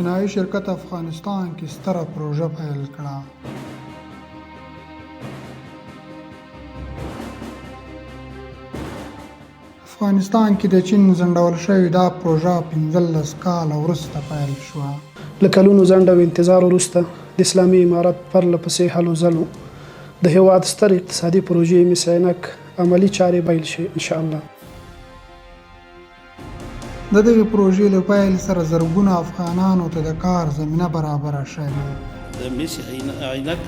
چینايي شرکت افغانستان کې ستره پروژه پیل کړه. افغانستان کې د چین ځنډول شوې دا پروژه 15 کاله وروسته پیل شوه. له کلونو ځنډ او انتظار وروسته د اسلامي امارت پرله پسې هلو ځلو د هېواد سترې اقتصادي پروژې مس عینک عملي چارې پیل شي ان شاء الله. د دغې پروژې له پیل سره زرګونه افغانانو ته د کار زمینه برابره شوې. د مس عینک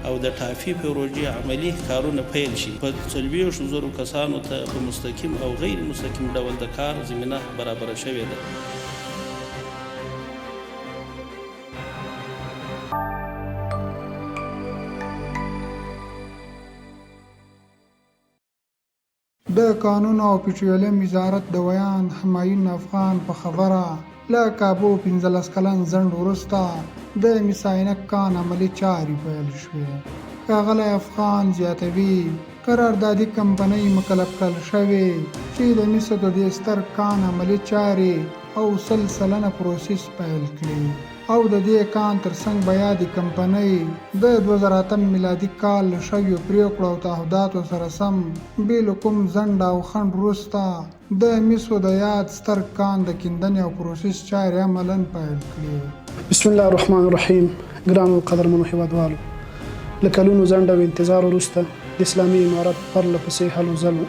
او د ټافي پروژې عملي کارونه پیل شي، په څلوېښتو زرو کسانو ته په مستقیم او غیر مستقیم ډول د کار زمینه برابره شوې ده. د کانونو او پټرولیم وزارت د ویاند همایون افغان په خبره، له کابو 15 کلن ځنډ وروسته د مس عینک کان عملي چارې پیل شوې. ښاغلی افغان زیاتوي، قراردادي کمپنۍ مکلف کړل شوې چې د مسو د دې ستر کان عملي چارې او 100% پروسس پیل کړي. او د دې کان تر څنګ به یادې کمپنۍ د 2008 میلادي کال له شویو پرېکړو او تعهداتو سره سم بې له کوم ځنډ او خنډ وروسته د مسو د یاد ستر کان د کیندنې او پروسس چارې عملاً پیل کړې. بسم الله الرحمن الرحیم ګرانو او قدرمنو هیوادوالو! له کلونو ځنډ او انتظار وروسته د اسلامي امارت پرله پسې هلو ځلو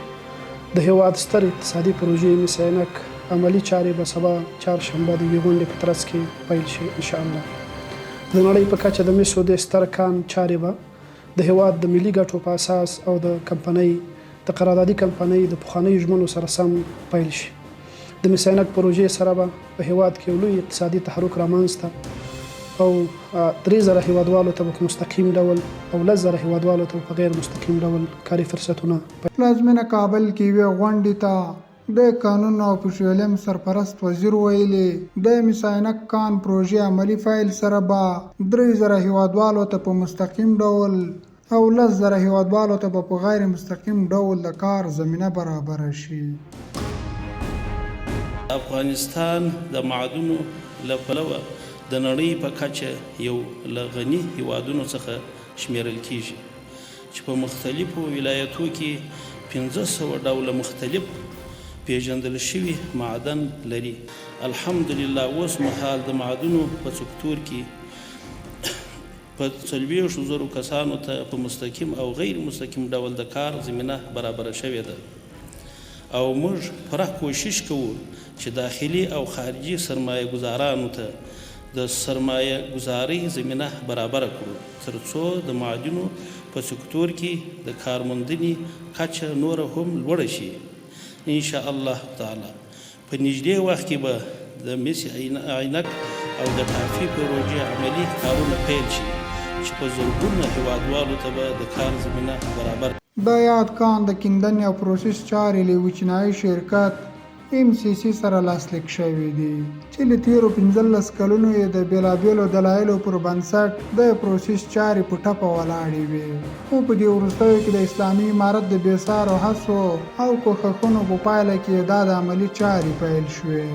د هېواد سترې اقتصادي پروژې مس عینک عملي چارې به سبا چهارشنبه د یوې غونډې په ترڅ کې پیل شي ان شاء الله. د نړۍ په کچه د مسو دې ستر کان چارې به د هېواد د ملي ګټو په اساس او د کمپنۍ د قراردادي کمپنۍ د پخوانیو ژمنو سره سم پیل شي. د مس عینک پروژې سره به په هېواد کې یو لوی اقتصادي تحرک رامنځته او 3000 هېوادوالو ته به په مستقیم ډول او 10,000 هېوادوالو ته به په غیر مستقیم ډول کاري فرصتونه پلازمېنه کابل کې یوې غونډې ته د کانونو او پټرولیم سرپرست وزیر ویلي، د مس عینک کان پروژې عملي پیل سره به 3000 هېوادوالو ته په مستقیم ډول او 10,000 هېوادوالو ته به په غیر مستقیم ډول د کار زمینه برابره شي. افغانستان د معادنو له پلوه د نړۍ په کچه یو له غني هېوادونو څخه شمېرل کېږي. چې په مختلفو ولایتو کې 500 ډوله مختلف پیژندل شوي معدن لري. الحمدلله اوس مهال د معدنو په سکتور کې په څلوېښتو زرو کسانو ته په مستقیم او غیر مستقیم ډول د کار زمینه برابره شوې ده او موږ پوره کوشش کوو چې داخلي او خارجي سرمایه ګذارانو ته د سرمایه ګذارۍ زمینه برابره کړو تر څو د معادنو په سکتور کې د کارموندنې کچه نوره هم لوړه شي. ان شاء الله تعالی په نږدې وخت کې به د مس عینک او د ټافي پروژې عملي کارونه پیل شي چې په زرګونه هېوادوالو ته به د کار زمینه برابره. د یاد کان د کیندنې او پروسس چارې له یوه چینايي شرکت ایم سي سي سره لاسلیک شوې دي چې له تېرو 15 کلونو یې د بېلابېلو دلایلو پر بنسټ د پروسس چارې په ټپه ولاړې وې، خو په دې وروستیو کې د اسلامي امارت د بېسارو هڅو او کوښښونو په پایله کې یې دا د عملي چارې پیل شوې.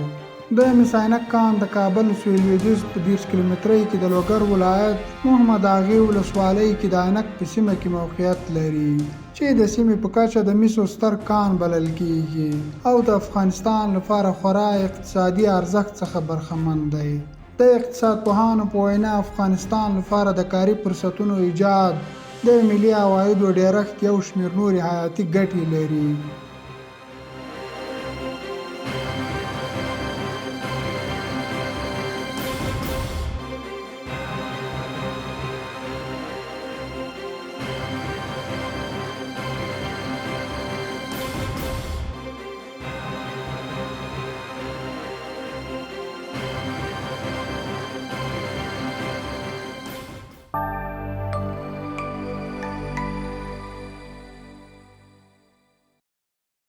د مس عینک کان د کابل سویل لوېدیځ په 30 کیلومترۍ کې د لوګر ولایت محمد اغې ولسوالۍ کې د عینک په سیمه کې موقعیت لري. چې د سیمې په کچه د مسو ستر کان بلل کېږي او د افغانستان لپاره خورا اقتصادي ارزښت څخه برخمن دی. د اقتصاد پوهانو په وینا افغانستان لپاره د کاري فرصتونو ایجاد، د ملي عوایدو ډېرښت یو شمېر نورې حیاتي ګټې لري.